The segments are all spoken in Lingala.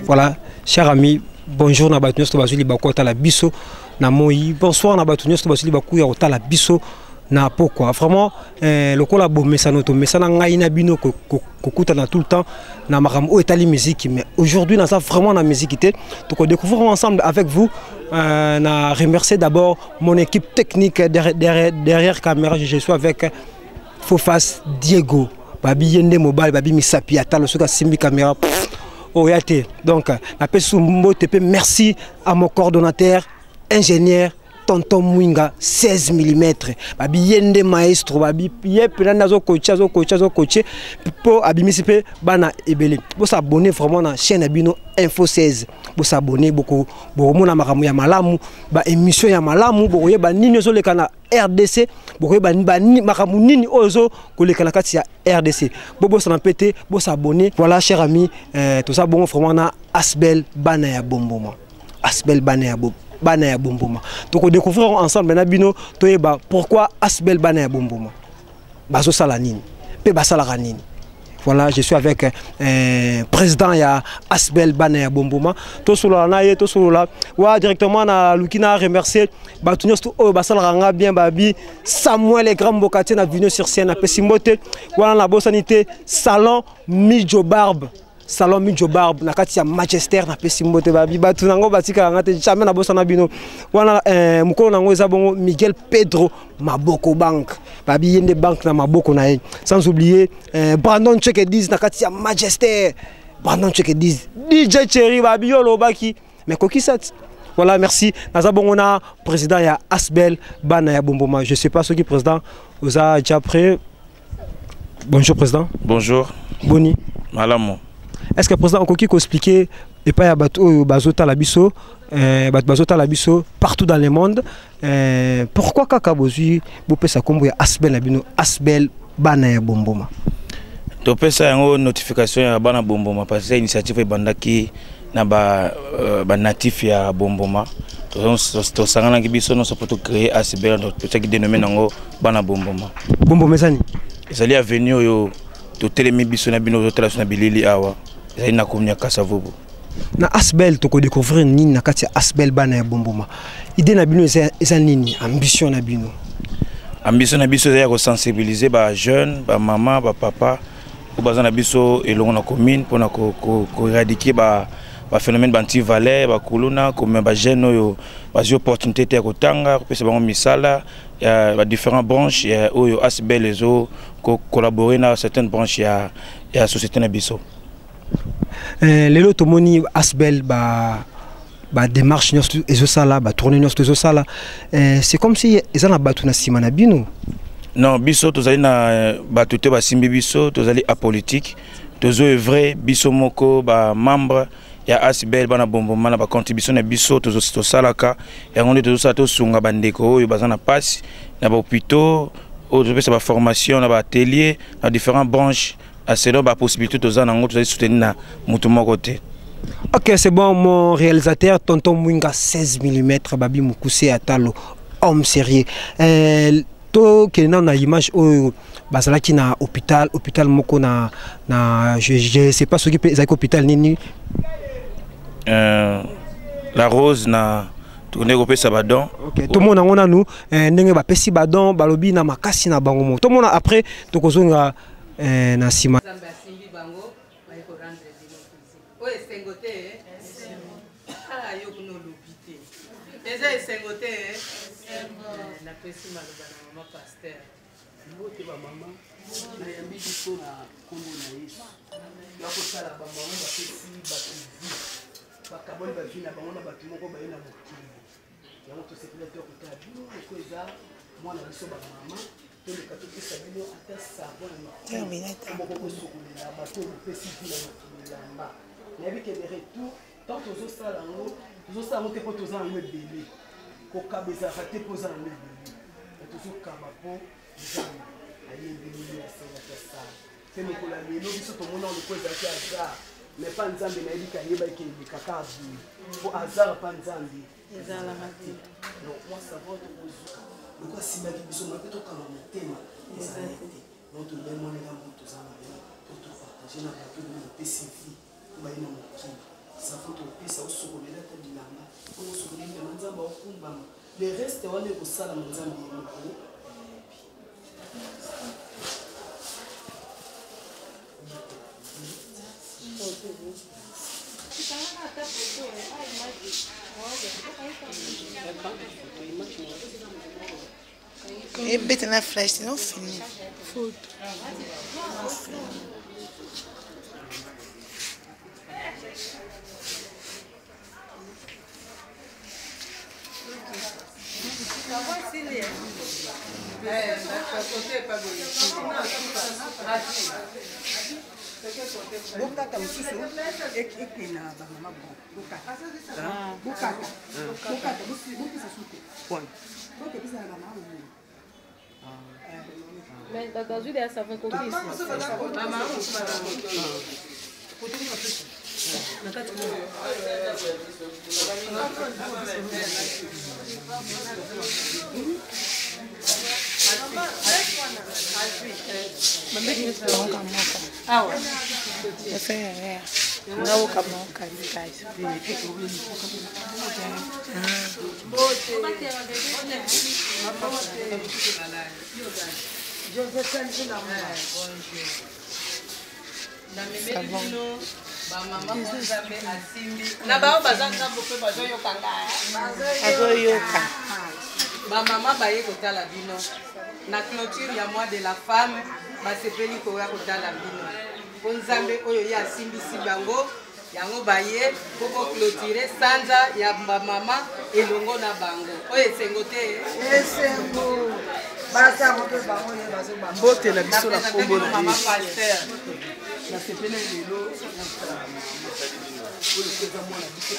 Voilà, cher ami, bonjour na bato nyonso bazwi libaku kotala biso na moi. Bonsoir na bato nyonso bazwi libaku ya kotala biso na pokwa. Vraiment, eh, lokola bomesano tomesana ngai na bino kokutana tout le temps na makambo oyo etali musique, mais aujourd'hui naza vraiment na musique te. Tokodécouvrir ensemble avec vous. Na remercier d'abord mon équipe technique derrière, derrière, derrière caméra. Je suis avec Fofas Diego babi ye nde mobali babi misapi ya talo soki asimbi caméra oya te. Donc napesi mbote mpe merci à mon coordonnateur ingénieur tonton Mwinga 16 mm babi ye nde maestro babi ye mpena nde azokoche azokoche azokoche mpo abimisi mpe bana ebele. Bosabone vraiment na chaîne na bino Info 16, bosabone, bokomona makambo ya malamu, baémission ya malamu, bokoyeba nini ezoleka na RDC, bokoyeba makambo nini oyo ezokoleka na kati ya RDC. Bobosana mpe te bosabone. Voilà, cher ami, toza bongo vraiment na Asbel Bana ya Bomboma. Asbel Bana ya Bomboma, Bana ya Bomboma, tokodécouvrir ensemble na bino, toyeba pourquoi Asbel Bana ya Bomboma bazosala nini mpe basalaka nini. Voilà, je suis avec président ya Asbel Bana ya Bomboma. Tosolola na ye, tosolola wa directement na luki na remercier bato nyonso oyo basalaka nga bien, babi Samuel le grand mbokatier na Vino sur scène, apesi mbote wana. Nabosani te salon Mijo Barbe, salon Mijo Barbe na kati ya Manchester, napesi mbote, babi bato nango batikala nga te, jamais nabosana bino wana. Mokolo nango eza bongo Miguel Pedro Maboko Bank, babi ye nde banque na maboko na ye. Sans oublier Brandon Chekedis na kati ya Manchester, Brandon Chekedis, DJ Cherry, babi yo olobaki mais kokisa ti. Voilà, merci. Naza bongo na président ya Asbel Bana ya Bomboma. Je sais pas ce qui président oza déjà prêt. Bonjour président. Bonjour. Boni? Malamu. Est ce que président okoki koexpliquer epai ya bato oyo bazotala biso, bato bazotala biso partout dans le monde, pourquoi kaka bozwi bopesa nkombo ya Asbel na bino Asbel Bana ya Bomboma? Topesa yango notification ya Bana Bomboma parce que initiative ebandaki na banatif ya Bomboma. Tosanganaki biso nyonso mpo tocréer Asbel, totiaki dénommé nango Bana Bomboma. Bomboma ezani? Ezali avenue oyo totelemi biso na bino, tozotala biso na bilili awa, ezali na commune ya Kasavubu. Na Asbel tokodécouvrir nini na kati ya Asbel Bana ya Bomboma? Idée na bino eza nini? Ambition na bino? Ambition na biso eza ya kosensibiliser bajeune, bamama, bapapa oyo baza na biso elongo na commune mpona koéradiquer baphénomène baantivaleur, bakuluna, komema bajeune oyo bazwi opportunité te ya kotanga, kopesa bango misala ya badifférent branche ya oyo Asbel ezo collaborer na certaines branches ya société na biso. Lelo tomoni Asbel ba badémarche nyonso ezosala, batournée nyonso ezosala, c'est comme si eza na bato na nsima na bino. Non, biso tozali na bato te basimbi biso, tozali apolitique, tozo œuvre biso moko. Bamembre ya Asbel Bana Bomboma na bacontribution na biso tosalaka yango nde tozosala, tosunga bandeko oyo baza na mpasi na bahôpitaux, oyo tozopesa baformation na baatelier na différentes branches selon bapossibilité toza nango. Tozali soutenir na motu moko te. Ok, c'est bon, mon réalisateur, tonton Mwinga 16 mm, Babi Mukuse Atalo, homme sérieux. Tokende nano na image oyo bazalaki na hôpital, hôpital moko na je sais pas soki mpe ezalaki hôpital nini. La Rose na tokendeki kopesa badon. Okay, tomona yango nanu, ndenge bapesi badon, balobi na makasi na bango moko. Tomona, après tokozonga na nsima. Nzambe asimbi bango, baye korendre bino visite. Oyo esengo te? Ah, yo kuna olobi te, eza esengo te? Napesi maloba na mama pasteur. Mbote bamama, nayambi biso na nkombo na Yesu. Ya kosala bamama bapesi bato vie, bakaboli bavie na bango na bato moko baye na mokili yango. Tosepela te kotala bino loko eza mwana biso bamama, toleka topesa bino ata savon ya mokili moko kosukolela bato oyo bopesi vie na mokili elamba. Nayebi ke de retour tant tozosala yango, tozosala yango te mpo toza yango ebele. Kokaba ezalaka te mpo oza yango ebele, tozokaba mpo Nzambe ayembeli ye, asengaki asala. Mpe mokolo ya lelo biso tomona lokola ezalaki hasard, mais pa Nzambe nayebi ke ayebaki elekaka boye, mpo hasard pa Nzambe ezalaka te. Donc mwa savon tokozwa loko asimbaki biso ma mpe tokanga motema ezali te. Donc tolemwanela mo toza na yo po topartage na bato oyo bopesi vie, po baye na mokili. Savon topesa osokolela ata bilamba, bongo osokolela bilamba, Nzambe aokumbama. Le reste wana ekosalama Nzambe ye moko ayebi. Ebeta na flash no fini. Foto. Bokata mosusu ekende na bamama bon bokata bokata bokata bopesa su te bokepesa na bamama bomoi. Mais bato bazwi deya savon ekokisi. Awa naoka moko kasi. Namemeli bino bamama oyo Nzambe asimbi na bao baza ngambo mpe bazoyoka ngai. Azoyoka. Bamama baye kotala bino na clôture ya mois de la femme, basepeli koya kotala bino mpo Nzambe oyo ye asimbisi bango yango, baye mpo boclôture sanza ya bamama elongo na bango. Oyo esengo te? Esengo, basango mpe bango ye bazobamba. Mbote na biso na nkombo na mama Yesu. Pasteur. Nasepeli lelo oyo eza mwana biso.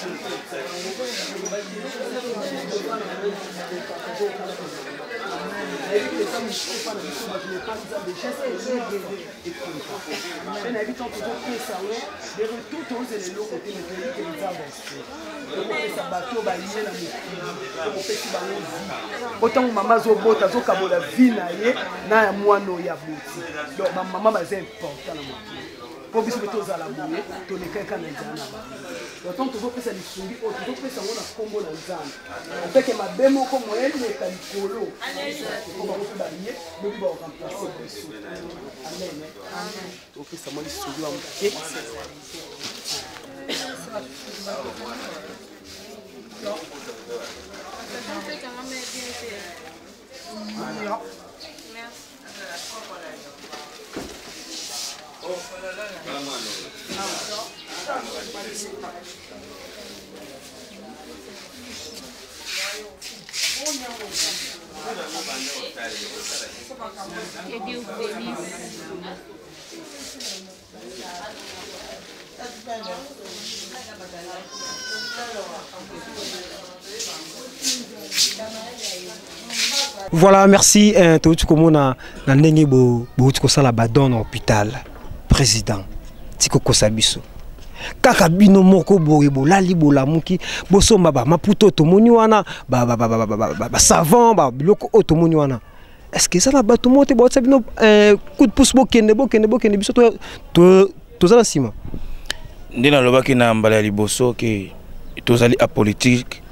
Nayebi eza mosusu epa na biso bato epa Nzambe, geste ekonta mpe nayebi ntango tozopesa we de retour, tozela eloko te, me toyebi ke Nzambe tokopesa bato baye na mokili, tokopesi bango vie po ntango mama azobota, azokabola vie na ye na ya mwana oyo aboti. Donc bamama baza important na mokili mpo biso mpe tozala boye, tolekaka na nzela na bango. Donc ntango tozopesa lisungi oyo, tozopesa yango na nkombo na Nzambe, ateke mabe moko moyeleka likolo po bango mpe baye lobi bakoremplace biso. Amen. Topesa mwa lisungi wa moke. Que Dieu vous bénisse. Voilà, merci. Touti komona na ndenge bo bouti kosala badon na hôpital. Président, tikokosa biso. Kaka bino moko boye bolali bolamuki, bosomba ba maputo tomoni wana, ba ba ba ba ba ba, ba, ba savon, ba biloko oyo tomoni wana. Est-ce que ça na bato moko te baotisa bino coup de pouce, bokende bokende bokende, biso to to toza na nsima? Nde nalobaki na mbala ya liboso ke tozali apolitique,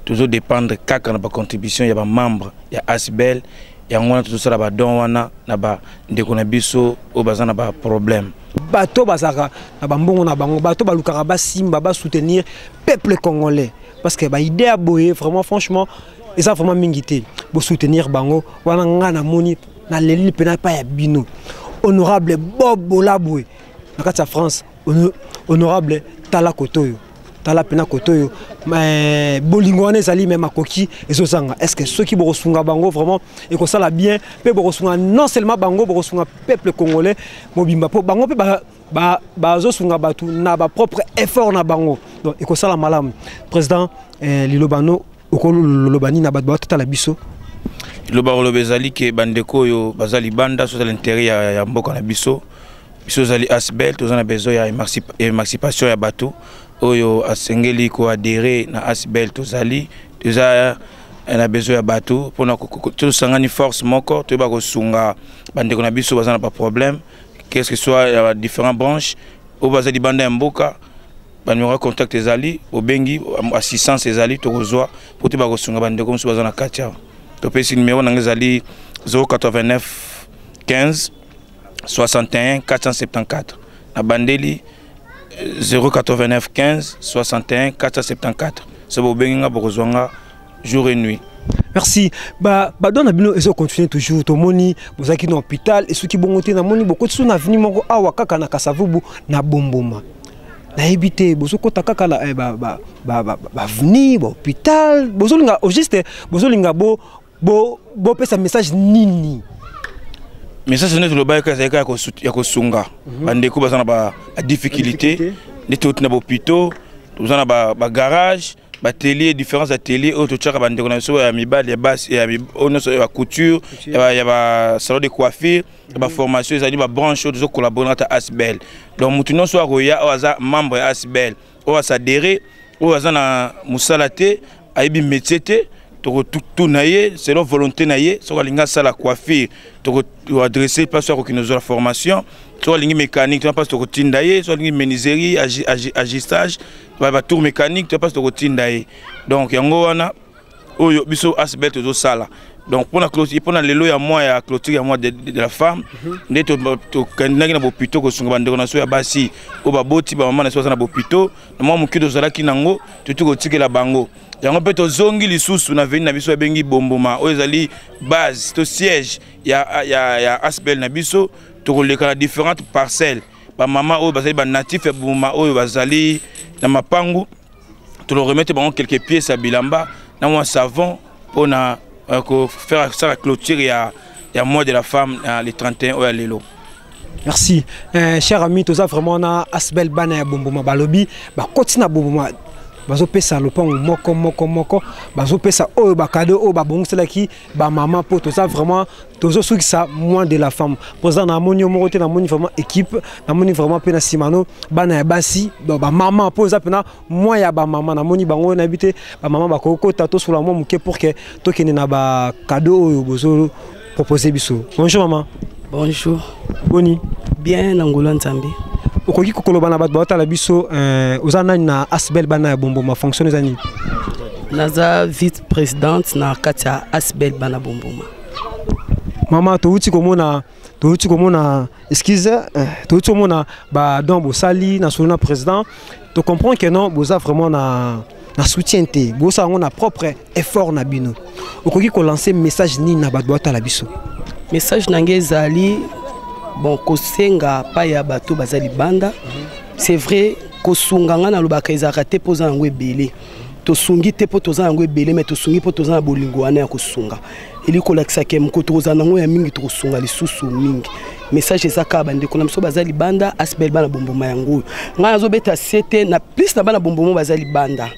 tozodépendre kaka na bacontribution ya bamembre ya ASBL. Yango wana tozosala badon wana na bandeko na biso oyo baza na baproblème. Bato bazalaka na bambongo na bango, bato balukaka basimba, basoutenir peuple congolais, parce que baidée ya boye, vraiment, franchement, eza vraiment mingi te. Bosoutenir bango wana. Nga namoni, naleli mpena epai ya bino, honorable Bob Bolabwe na kati ya France. Honorable, tala kote oyo, tala mpena kote oyo. Bolingo wana ezali, me makoki ezozanga. Est ce que soki bokosunga bango, vraiment ekosala bien, mpe bokosunga non seulement bango, bokosunga peuple congolais mobimba, mpo bango mpe bazosunga bato na bapropre effort na bango. Donc ekosala malamu. Président, liloba no okoloba nini na bato baotala biso? Liloba koloba ezali ke bandeko oyo baza libanda, so ezala intérêt ya mboka na biso. Biso ozali ASBL, toza na besoin ya émancipation ya bato oyo asengeli koadhérer na ASBL. Tozali, toza na besoin ya bato mpona tosangani force moko, toyeba kosunga bandeko na biso baza na baproblème, qu'est-ce que soit ya différentes branches oyo baza libanda ya mboka. Banumero ya contact ezali, obengi assistance ezali, tokozwa mpo te bakosunga bandeko mosusu baza na kati awa. Topesi numero na ngai ezali 089 15 61 474. Na bandeli 089 15 61 474. Soki bobengi nga bokozwa nga jour et nuit. Merci. Ba ba don na bino ezo continuer toujours. Tomoni bozaki na hôpital et soki bongo te namoni bokoti so na avenue moko awa kaka na Kasavubu na Bomboma. Nayebi te bozokota kaka na eh, ba ba ba ba, ba avenue, ba hôpital, bozolinga au juste bozolinga bo bo bopesa message nini? Message nde tolobaki ezalaki kaka ya kosunga bandeko baza na ba difficulté, nde touti na bahôpitaux, toza na ba garage, baatelier, différents ateliers oyo totiaka bandeko na biso ya mibali, ya basi, ya oyo nyonso ya bacouture, ya basalon de coiffure, ya baformation. Ezali babranche oyo tozocollabore na kati ya ASBL. Donc motu nyonso oyo akoya, oyo aza membre ya ASBL, oyo asadere, oyo aza na mosala te, ayebi métier te, tokotuna ye selon volonté na ye. Soki alingi asala coiffure, tokoadresse place oyo akokende kozwa formation. Soki alingi mécanique, to place tokotinda ye. Soki alingi menuiserie, ajustage, batour mécanique, to place tokotinda ye. Donc yango wana oyo biso ASBL tozosala. Donc mpona mpona lelo ya mois ya clôture ya mois de la femme, nde tokendaki na bopito kosunga bandeko na biso ya basi oyo baboti, bamama na biso baza na bopito. Na mwa moke tozalaki nango, toti kotikela bango yango. Mpe tozongi lisusu na avenue na biso babengi Bomboma, oyo ezali base to siège ya ASBL na biso. Tokoleka na différentes parcelles, bamama oyo bazali banatif ya Bomboma, oyo bazali na mapangu, toremettre bango quelques pièces ya bilamba na mwa savon mpona kofaire sala clôture ya mois de la femme na le 31 oyo ya lelo. Merci. Cher ami, toza vraiment na ASBL bana ya Bomboma. Balobi bakoti na Bomboma, bazopesa lopango moko moko moko, bazopesa oyo bacadeau oyo babongiselaki bamama, mpo toza vraiment tozosukisa mois de la femme. Président, namoni yo moko te, namoni vraiment équipe, namoni vraiment mpe na nsima no bana ya basi, bamama, mpo eza mpena mois ya bamama. Namoni bango, nayebi te bamama bakokota, tosola mwa moke pour que tokende na bacadeau oyo bozo propose biso. Bonjour mama. Bonjour. Boni? Bien, na ngolo Nzambe. Okoki kokoloba na bato baotala biso, oza nani na ASBL bana ya Bomboma, fonction eza nini? Naza vice présidente na kati ya ASBL bana Bomboma. Mama, touti komona, excuse, touti komona badon bosali na solo na président. To comprend que non, boza vraiment na soutien te, bosala yango na propre effort na bino. Okoki kolancer message nini na bato baotala biso? Message na ngai ezali bon, kosenga pa ya bato baza libanda. C'est vrai, kosunga ngai nalobaka ezalaka te mpo oza yango ebele. Tosungi te mpo toza yango ebele, mais tosungi mpo toza na bolingo wana ya kosunga. Eli kolakisa ke moko tokozala nango ya mingi, tokosunga lisusu mingi. Message eza kaka bandeko na biso baza libanda, ASBL bana Bomboma yango oyo. Ngai nazobeta sete na plus na bana Bomboma baza libanda.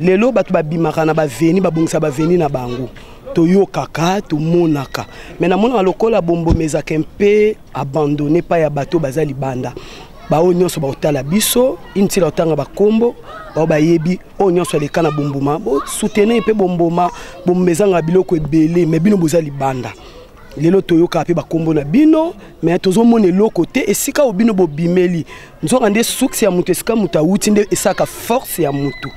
Lelo bato babimaka na baveni, babongisa baveni na bango, toyokaka, tomonaka, mais namonaka lokola Bomboma ezalaka mpe abandonné pa ya bato baza libanda. Baoyo nyonso baotala biso, inutile otanga bakombo, bao bayebi oyo nyonso aleka na Bomboma, bosoutenir mpe Bomboma. Bomboma ezanga biloko ebele, mais bino boza libanda lelo toyokaka mpe bakombo na bino, mais tozomona eloko te esika oyo bino bobimeli. Nzoka nde succès ya moto, esika moto awuti nde esalaka force ya motu.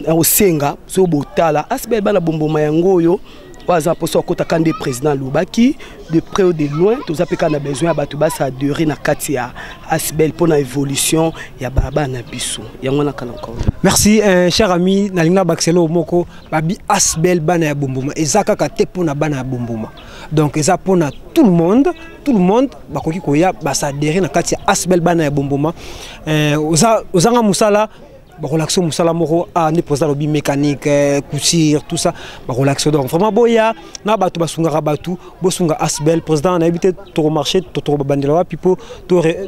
Osenga so botala ASBL bana Bomboma yango oyo. Oyo aza mposa akotaka nde président alobaki, de près ou de loin, toza mpe kaka na besoin ya bato basadere na kati ya ASBL mpona évolution ya balabala na biso. Yango wana kala encore. Merci, cher ami. Nalingi na bakiselo moko. Babi ASBL bana ya Bomboma eza kaka te mpona bana ya Bomboma, donc eza mpona tout le monde. Tout le monde bakoki koya basadere na kati ya ASBL bana ya Bomboma. Ozanga mosala, bakolakisa mosala moko a nde président alobi, mécanique, couture, tout ça bakolakisa. Donc vraiment boya na bato basungaka bato, bosunga ASBL. Président, nayebi te tokomarche, tokobandela wapi mpo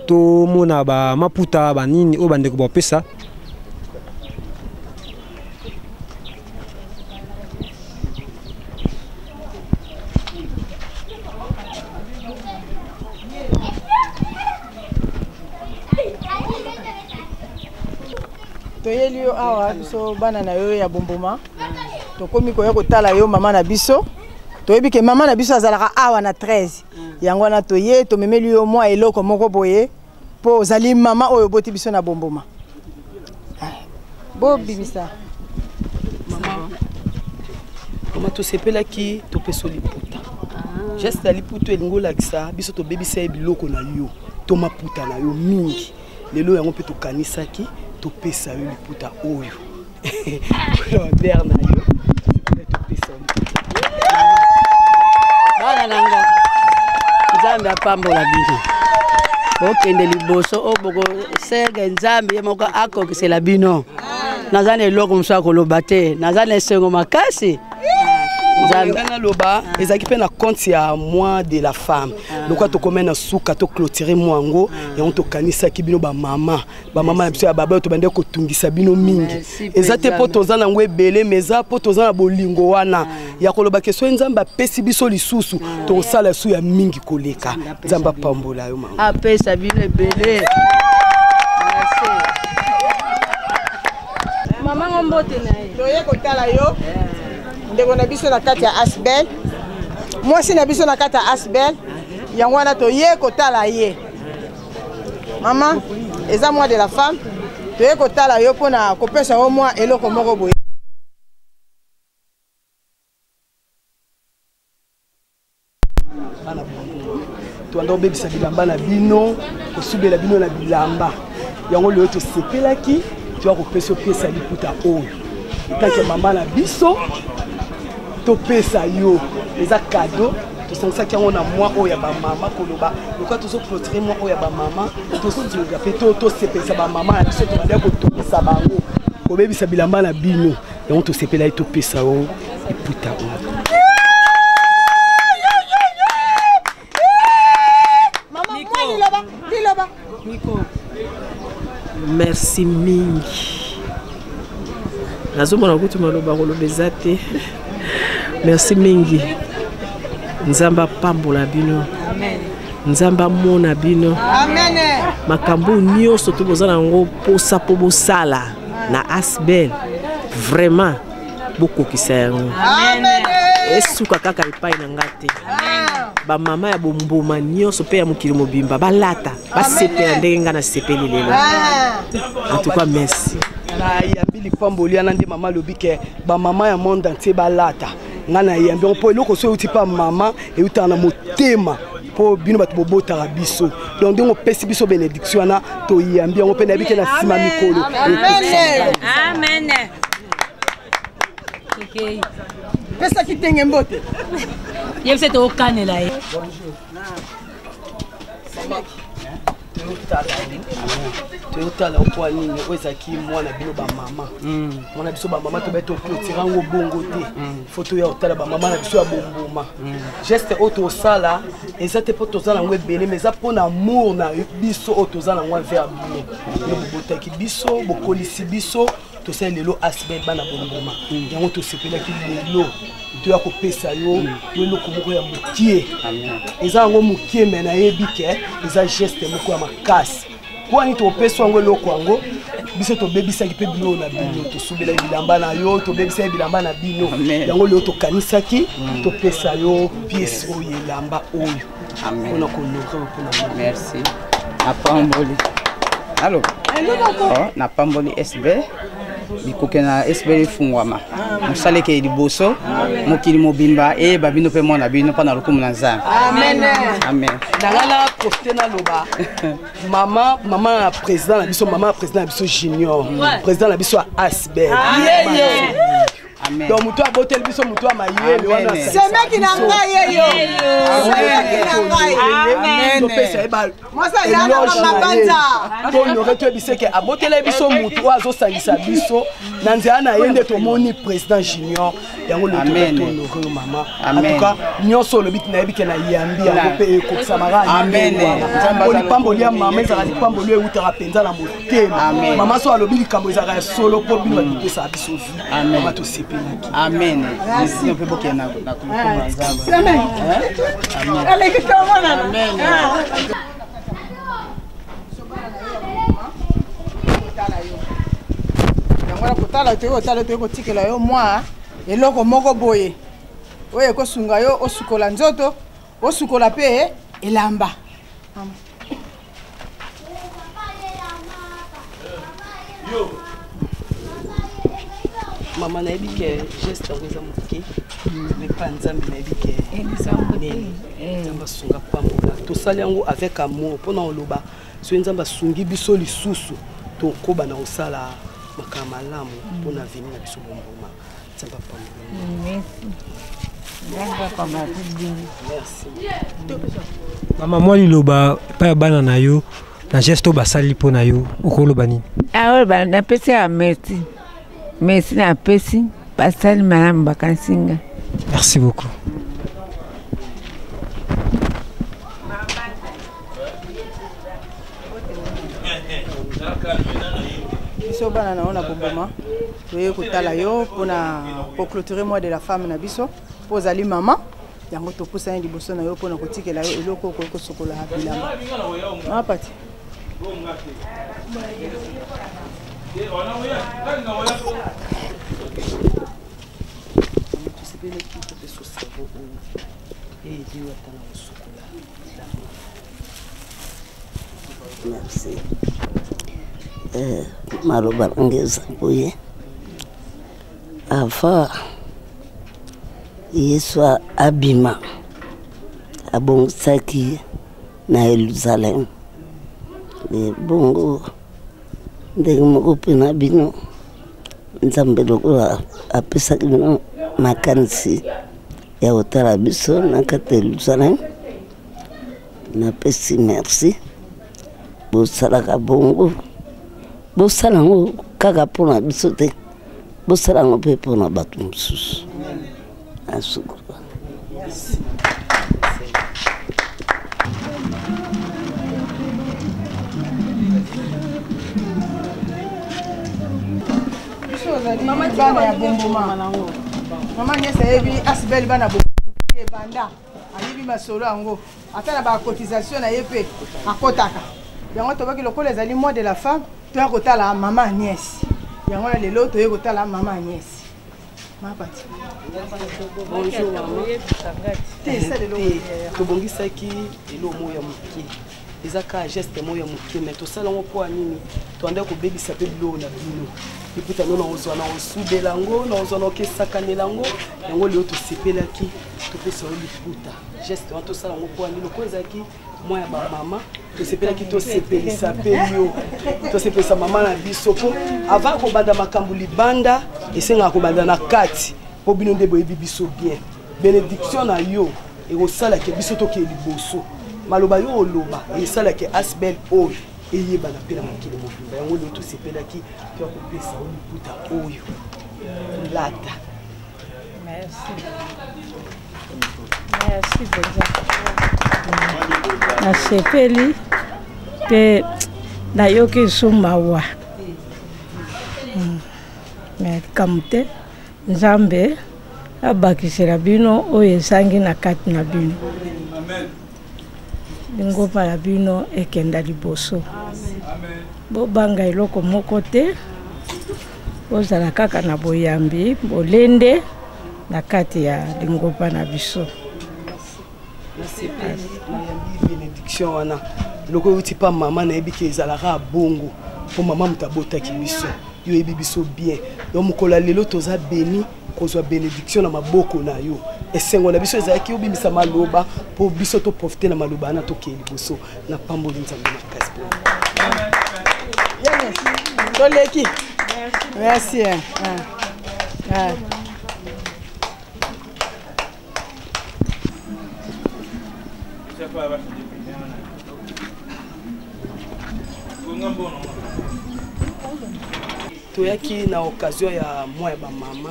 tomona bamaputa banini oyo bandeko bapesa? Toyeli yo awa, biso bana na yo ya Bomboma, tokomi koya kotala yo mama na biso. Toyebi ke mama na biso azalaka awa na 13, yango wana toye, tomemeli yo mwa eloko moko boye mpo ozali mama oyo oboti biso na Bomboma. Bobimisa. Mama, tosepelaki topesa liputa. Geste ya liputa elingi olakisa biso tobebisa ye biloko na yo to maputa na yo mingi. Lelo yango mpe tokanisaki topesa yo liputa oyo. Mpona na yo topesa yo liputa. Bana na nga, Nzambe apambola bino. Bokende liboso oyo bokosenge Nzambe ye moko akokisela bino. Naza na eloko mosusu ya koloba te, naza na esengo makasi. Nzambe naloba ezalaki mpe na compte ya mois de la femme. Lokola tokomai na suka toclôture mwa yango, yango tokanisaki bino bamama, bamama na biso ya baba oyo tobandaki kotungisa bino mingi. Eza te mpo toza nango ebele, mais eza mpo toza na bolingo wana ya koloba ke soki Nzambe apesi biso lisusu, tokosala su ya mingi koleka. Nzambe apambola yo mama, apesa bino ebele. Mama ngo mbote na ye. Toye kotala yo ndeko na biso na kati ya Asbel, mwasi na biso na kati ya Asbel, yango wana toye kotala ye. Mama, eza mois de la femme, toye kotala yo mpona kopesa yo mwa eloko moko boye. Bana bongo tobanda kobebisa bilamba na bino, kosubela bino na bilamba yango. Lelo tosepelaki toya kopesa opesa liputa oyo etake mama na biso topesa yo, eza cadeau. Tosangisaki yango na mwa oyo ya bamama, koloba lokola tozoclôturer mwa oyo ya bamama, tozolinga mpe tosepelisa bamama na biso tobandaki kotongisa bango, kobebisa bilamba na bino. Yango tosepelaki topesa yo liputa oyo. Mama, mwa liloba, liloba. Merci mingi. Nazomona kutu maloba koloba eza te. Merci mingi. Nzambe apambola bino. Nzambe amona bino. Amen. Makambo nyonso to boza na yango posa mpo bosala na Asbel, vraiment bokokisa yango. Esuka kaka epai na nga te. Bamama ya bomboma nyonso mpe ya mokili mobimba balata, basepela ndenge nga nasepeli lelo. En tout cas, merci. Nayambi lipamboli wana nde mama alobi ke bamama ya monde entier balata. Ngai nayambi yango mpo eloko so euti mpa mama, eutaka na motema, mpo bino bato bobotaka biso. Donc ndenge opesi biso bénédiction wana, toyambi yango mpe nayebi ke na nsima mikolo. Amen. Pesaki tenge mbote. Ye biso tokokanela ye. Toyotala okwa nini oyo ezalaki mwana bino bamama, mwana biso bamama, tobai toclôturer yango bongo te. Fo toya kotala bamama na biso ya bomboma. Geste oyo tosala eza te mpo toza nango ebele, mais eza mpo na amour na biso oyo toza nango envers bino. Bino bobotaki biso, bokolisi biso, tosali lelo Asbel bana bomboma. Yango tosepelaki lelo toya kopesa yo eloko moko ya mokie. Eza yango mokie, me nayebi ke eza geste moko ya makasi. Kwani topesa yango eloko yango, biso tobebisaki mpe biloko na bino, tosubelaki bilamba na yo, tobebisaki bilamba na bino. Yango lelo tokanisaki topesa yo pièce oyo, elamba oyo, mpona kohonorer, mpona Merci, napamboli. Alo, napamboli SB, bikoke na SB efungwama, mosala ekeye liboso, mokili mobimba eyeba bino mpe mwana bino mpo na lokumu na Nzambe. Amen. Amen. Nanga na profite naloba mama, mama na président na biso, mama na président na biso Junior, président na biso ya Asbel. Donc moto aboteli biso, moto ya mayele wana. Semeki na ngai ye yo. Semeki na ngai. Topesa ye Mwasi azala na mabanza. Tohonorer, toyebise ke abotela biso motu oyo azosangisa biso na nzela na ye nde tomoni président Junior. Yango lelo Amen. tohonorer yo mama. En Amen. tout cas, nyonso olobi, nayebi ke nayambi yango mpe ekokisamaka. Amen. Nzambe Po azala lipamboli ya mama ezalaka lipamboli oyo eutaka mpenza na motema. Amen. Mama so alobi likambo, ezalaka ya solo, mpo bino bato topesaka biso vie. Amen. Mama, tosepelaki. Amen. Bino mpe bokende na lokumu ya Nzambe. Semeki. Aleki tomonana. Yango wana kotala, toyei kotala, toyei kotikela yo mwa eloko moko boye oyo ekosunga yo osukola nzoto, osukola mpe elamba. Mama, nayebi ke geste yango eza moke, mais pa Nzambe nayebi ke nene. Nzambe asunga, pambola. Tosali yango avec amour mpona koloba soki Nzambe asungi biso lisusu, tokoba na kosala makambo malamu mpona avenir na biso Bomboma. Nzambe apambola. Merci. Mama, mwa liloba epai ya bana na yo na geste oyo basali mpo na yo, okoloba nini? Awa napesi ya merci, merci napesi, basali malamu, bakanisi nga. Merci beaucoup. Biso bana na yo na Bomboma toye kotala yo mpona koclôturer mois de la femme na biso, mpo ozali mama. Yango topusani liboso na yo mpona kotikela yo eloko okoki kosokola bilamba. Mama Pati. Tosepelaki topesa savon oyo eyedi ata na kosukola. Merci. Maloba nanga eza boye: avant Yesu abima, abongisaki na Yerusalem. Bongo ndenge moko mpe na bino, Nzambe lokola apesaki bino makanisi ya kotala biso na kati ya Yerusalem, napesi merci. Bosalaka bongo, bosala yango kaka mpona biso te, bosala yango mpe mpona bato mosusu. Nasukuka. Biso ozali bana ya Bomboma. Mama Nyesi ayebi ASBL bana ebanda, ayebi masolo yango, ata na bacotisation na ye mpe akɔtaka yango. Tobaki lokola ezali mois de la femme, toya kotala mama Agnès. Yango na lelo toye kotala mama Agnès. Mapati. Bonjour mama. Tobongisaki eloko moko ya moke, eza kaka geste moko ya moke, mais tosala yango mpo ya nini? Toanda kobebisa mpe biloko na bino liputa no, nakozwa na kosubela yango, nakozwa na kokesakanela yango. Yango lelo tosepelaki topesa yo liputa. Geste wana tosala yango mpo ya nini? Lokola ezalaki mwa ya bamama, tosepelaki tosepelisa mpe yo, tosepelisa mama na biso, mpo avant kobanda makambo libanda, esengaka kobanda na kati, mpo bino nde boyebi biso bien. Bénédiction na yo ekosalaka biso tokee liboso. Maloba yo oloba esalaka ASBL oyo eyebana mpe na mokili mobimba. Yango lelo tosepelaki toya kopesa yo liputa oyo, lata. Merci, merci mpenza, nasepeli mpe nayoki lisusu mawa, mais likambo te. Nzambe abakisela bino oyo ezangi na kati na bino, lingomba na bino ekenda liboso. Bobanga eloko moko te, bozala kaka na boyambi bolende na kati ya lingomba na biso. Nasepeli, nayambi bénédiction wana loko euti mpa mama. Nayebi ke ezalaka bongo, mpo mama moto abotaki biso, yo oyebi biso bien. Donc mokolo ya lelo toza béni kozwa bénédiction na maboko na yo. Esengo na biso ezalaki obimisa maloba mpo biso toprofite na maloba wana, tokee liboso. Napamboli Nzambe makasi mpo Toleki. Merci, hein. Ah. Toyaki na occasion ya mwa ya bamama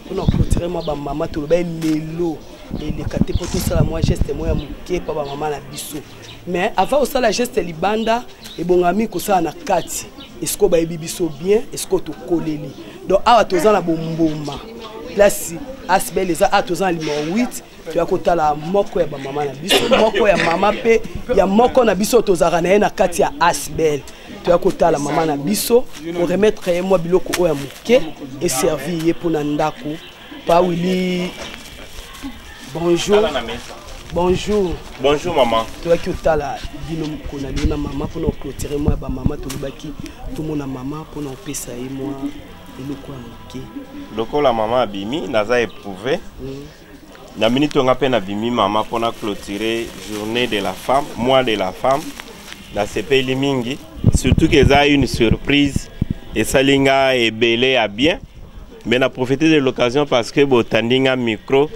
mpona clôturer mwa bamama. Toloba lelo eleka te mpo tosala mwa geste moko ya moke mpa bamama na biso. Mais avant osala geste libanda, ebongami kosala na kati esiko bayebi biso bien, esiko tokoleli. Donc awa toza na Bomboma, place ASBL eza awa, toza na numéro 8. Toya kotala moko ya bamama na biso, moko ya mama mpe ya moko na biso tozalaka na ye na kati ya ASBL. Toya kotala mama na biso, koremettre ye mwa biloko oyo ya moke eservi ye mpona ndako. Pa Willi, bonjour. Bonjour. Bonjour maman. Toyaki otala bino mokolo na lelo na mama mpona koclôturer mwa ya bamama. Tolobaki tomona mama mpona kopesa ye mwa Eloko ya moke. Lokola mama abimi, naza éprouvé. Na minute oyo nga mpe nabimi mama mpona clôturer journée de la femme, mois de la femme. Nasepeli mingi, surtout que eza une surprise esali nga ebele ya bien. Mais na profiter de l'occasion parce que botandi nga micro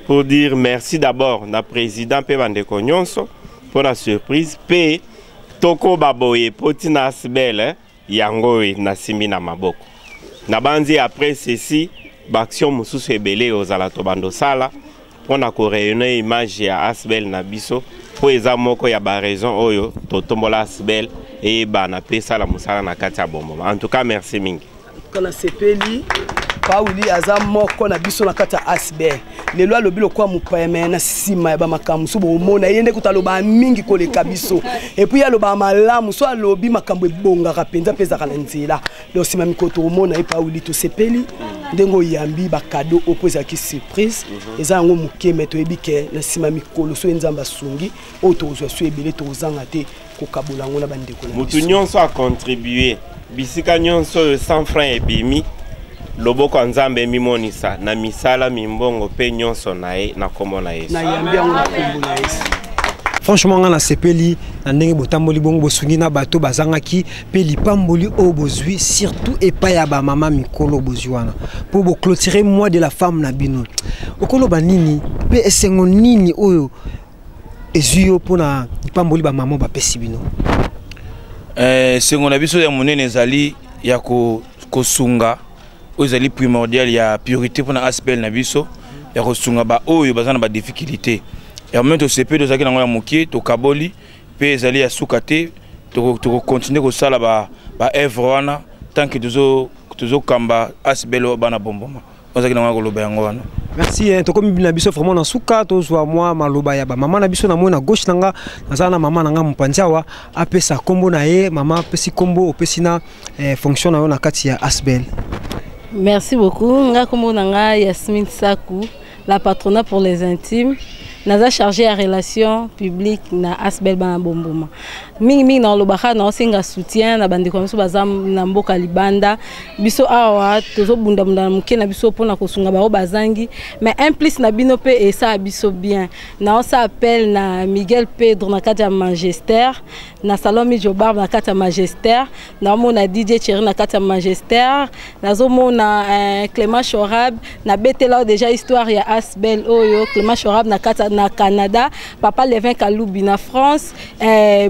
pour dire merci d'abord na président mpe bandeko nyonso mpona surprise mpe tokoba boye mpo ntina asbel yango oyo nasimbi na maboko. Nabanzi après ceci baaction mosusu ebele ozala tobanda osala mpona korayonner image ya asbel na biso, mpo eza moko ya baraison oyo totombola asbel eyebana mpe esala mosala na kati ya Bomboma. En tout cas, merci mingi. Kana sepeli Pauli aza moko na biso na kati ya asbel. Lelo alobi lokwa mopaya, me na nsima ya bamakambo mosusu bomona ye nde kuta aloba mingi koleka biso. Et puis aloba malamu, so alobi makambo ebongaka mpenza mpe ezalaka na nzela. Donc nsima mikolo tokomona ye. Pauli, tosepeli ndenge oyambi bacadeau oyo mpo ezalaki surprise. Eza yango moke, me toyebi ke na nsima mikolo so ye Nzambe asungi, oyo tokozwa so ebele, tokozanga te kokabola yango na bandeko na motu nyonso acontribue. Bisika nyonso oyo 100 franc ebimi, loboko ya Nzambe emimonisa na misala, mimbongo mpe nyonso na ye, na nkombo na Yesu. Nayambi yango na nkombo na Yesu. Franchement, nga nasepeli na ndenge botamboli bongo, bosungi na bato bazangaki, mpe lipamboli oyo bozwi surtout epai ya bamama mikolo bozwi wana mpo boclôturer mois de la femme na bino. Okoloba nini mpe esengo nini oyo ezwi yo mpona lipamboli bamama bapesi bino? Esengo na biso ya monene ezali ya kosunga oyo ezali primordial ya priorité mpona asbel na biso, ya kosunga baoyo baza na badifficulté. Ya meme tosepeli, tozalaki nango ya moke, tokaboli mpe ezali ya suka te. Tokocontinue kosala baœuvre wana tant que tozokamba asbel bana Bomboma. Ozalaki nango ya koloba yango wana. Merci hein. Tokomi na biso vraiment na suka. Tozwa mwa maloba ya bamama na biso. Na moi na gauche na nga, naza na mama na nga mopanzi awa. Apesa nkombo na ye. Mama, apesi nkombo, opesi na fonction na yo na kati ya asbel. Merci beaucoup. Nga kombo na nga Yasmine Saku, la patronat pour les intimes. Naza chargé ya relation publique na Asbel bana Bomboma. Mingi mingi nalobaka, naosenga soutien na bandeko na biso baza na mboka libanda. Biso awa tozobundabunda na moke na biso mpona kosunga bango bazangi, mais un plus na bino mpe esala biso bien. Naosa appel na Miguel Pedro na kati ya Manchester, na salon Mijo Barbe na kati ya Manchester, naomona DJ Thierry na kati ya Manchester, nazomona Clément Chorab, nabetela oyo déjà histoire ya Asbel oyo, Clément Chorab na kati na Canada, papa Levin Kalubi na France,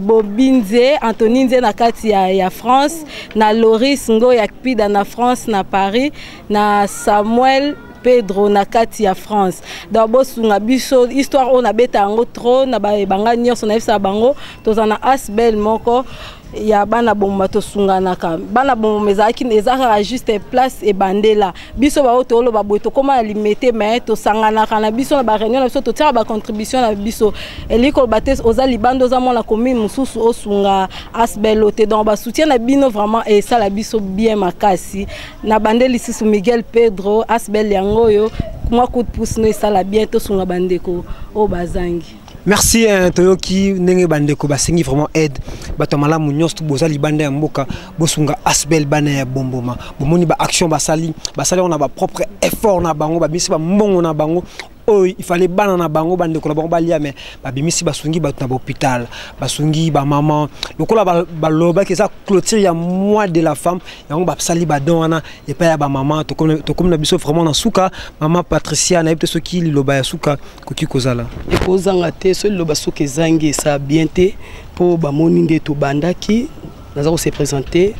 Bobi Nze, Anthony Nze na kati ya France, na Loris Ngo ya Kpida na France, na Paris, na Samuel Pedro na kati ya France. Donc bosunga biso. Histoire oyo nabeta yango trop na banga nyonso, nayebisaka bango toza na asbel moko ya bana Bomboma, tosunganaka. Bana Bomboma ezalaki, eza kaka juste place ebandela biso baoyo toloba boye, tokóma na Limete, mais tosanganaka na biso na baréunion na biso, totiaka bacontribution na biso. Elingi koloba te oza libanda, oza mwana commune mosusu, osunga asbel te. Donc basoutien na bino vraiment esala biso bien makasi. Na bande lisusu Miguel Pedro, asbel yango oyo, mwa coup de pouce no esala bien, tosunga bandeko oyo bazangi. Merci hein. Toyoki ndenge bandeko basengi vraiment aide. Bato ya malamu nyonso to boza libanda ya mboka, bosunga asbel bana ya Bomboma. Bomoni baaction basali, basali yango na bapropre effort na bango, babimisi bambongo na bango oyo il fallait bana na bango, bandeko na bango balia, mais babimisi, basungi bato na bahôpital, basungi bamama. Lokola balobaki eza clôture ya mois de la femme, yango basali badon wana epai ya bamama. Tokomi na biso vraiment na suka. Mama Patricia, nayebi te soki liloba ya suka koki kozala. Ekozanga te. So liloba soki ezangi, esa bien te, mpo bamoni nde tobandaki. Naza kose présenter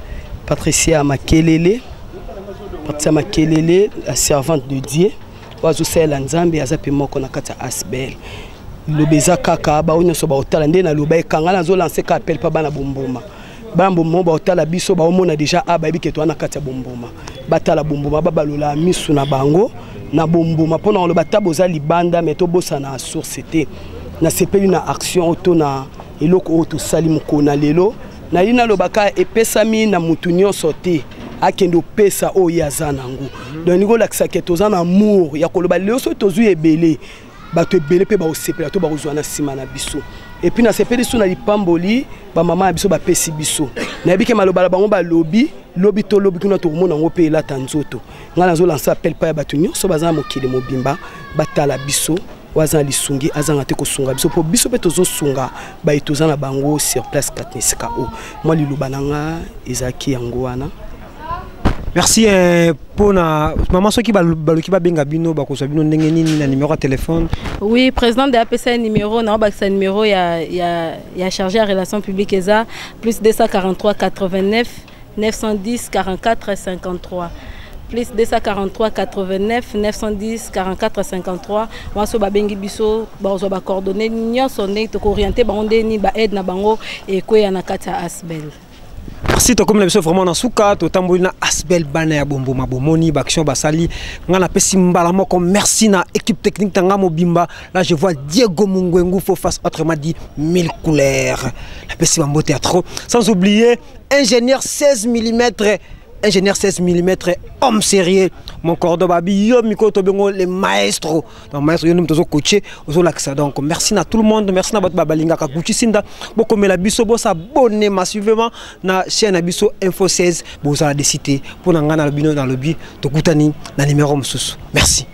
Patricia Makelele, Patricia Makelele, la servante de Dieu oyo azosalela Nzambe, aza mpe moko na kati ya asbel. Liloba eza kaka baoyo nyonso baotala nde naloba ekanga, nazolancer ka appel mpa bana Bomboma. Bana Bomboma baotala biso, baomona déjà a bayebi ke toza na kati ya Bomboma. Batala Bomboma, babalola misu na bango na Bomboma mpona koloba ta boza libanda, me tobosana source te. Nasepeli na action oyo to na eloko oyo tosali mokolo na lelo. Nali nalobaka, epesami na mutu nyonso te akende opesa oyo ye aza nango. Donc ningi kolakisa ke toza na amour ya koloba lelo soki tozwi ebele, bato ebele mpe bakosepela to bakozwa na nsima na biso. Et puis nasepeli so na lipamboli bamama ya biso bapesi biso. Nayebi ke maloba na bango balobi lobi to lobi kuna tokomona yango mpe elata nzoto. Ngai nazolansa appel pa ya bato nyonso baza na mokili mobimba, batala biso, oyo aza na lisungi azanga te kosunga biso, mpo biso mpe tozosunga baye toza na bango sur place kati na esika oyo. Mwa liloba na nga ezalaki yango wana. Merci mpona mama. Soki baluki babenga bino, bakozwa bino ndenge nini na numéro ya téléphone? Oui, président de apesa numéro na obakisa numéro ya chargé ya relation publique, eza plus 243 89 910 44 53, plus 243 89 910 44 53. Wana so babengi biso, bazwa bacoordonnées nyonso ndenge tokooriente bango, ndenge nini baaide na bango ekweya na kati ya ASBL. Merci. Tokomi na biso vraiment na suka. Totamboli na ASBL Bana ya Bomboma, bomoni baaction basali. Nga napesi mbala moko merci na équipe technique tanga mobimba. Là, je vois Diego Mungwengu, faux face, autrement dit mille couleurs. Napesi bambote ya trop, sans oublier ingénieur 16 mm, ingénieur 16 mm, homme sérieux, mon cordon babi yo miko tobengo le maestro. Donc maestro, yo tozo coacher, ozolakisa. Donc merci na tout le monde, merci na bato babalingaka Gucci Sinda. Bokomela biso, bosabonner massivement na chaîne na biso Info 16, bozala décité. Mpo na ngai na bino nalobi, tokutani na numéro mosusu. Merci.